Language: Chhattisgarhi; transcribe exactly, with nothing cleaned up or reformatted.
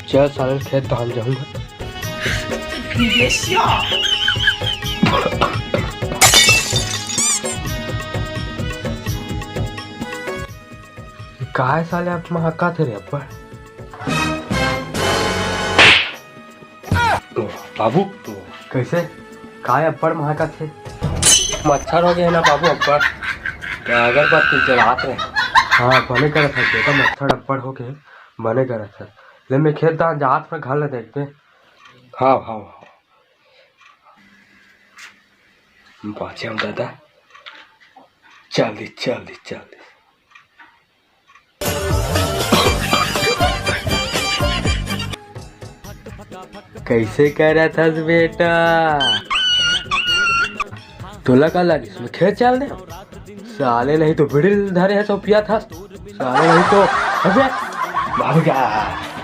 चल साले, खेत धान जाहूं मैं। काय साले, अब महका थे रे अब्बड़। बाबू। कैसे? काय अब्बड़ महका थे? मच्छर हो गए ना बाबू अब्बड़। अगरबत्ती जलात रहे। हाँ, बने करत हे बेटा, मच्छर अब्बड़ हो गए, बने करत हे। ले मैं खेत धान जात में घर ले देखते। हाँ, हाँ, हाँ। बाँचे हम दादा। चल दी, चल दी, चल दी। कैसे करत हस बेटा? तोला का लागिस, मैं खेत चल दे? साले नहीं तो बीड़ी धरे हे तो पिया था। साले नहीं तो, अबे, भाग जा।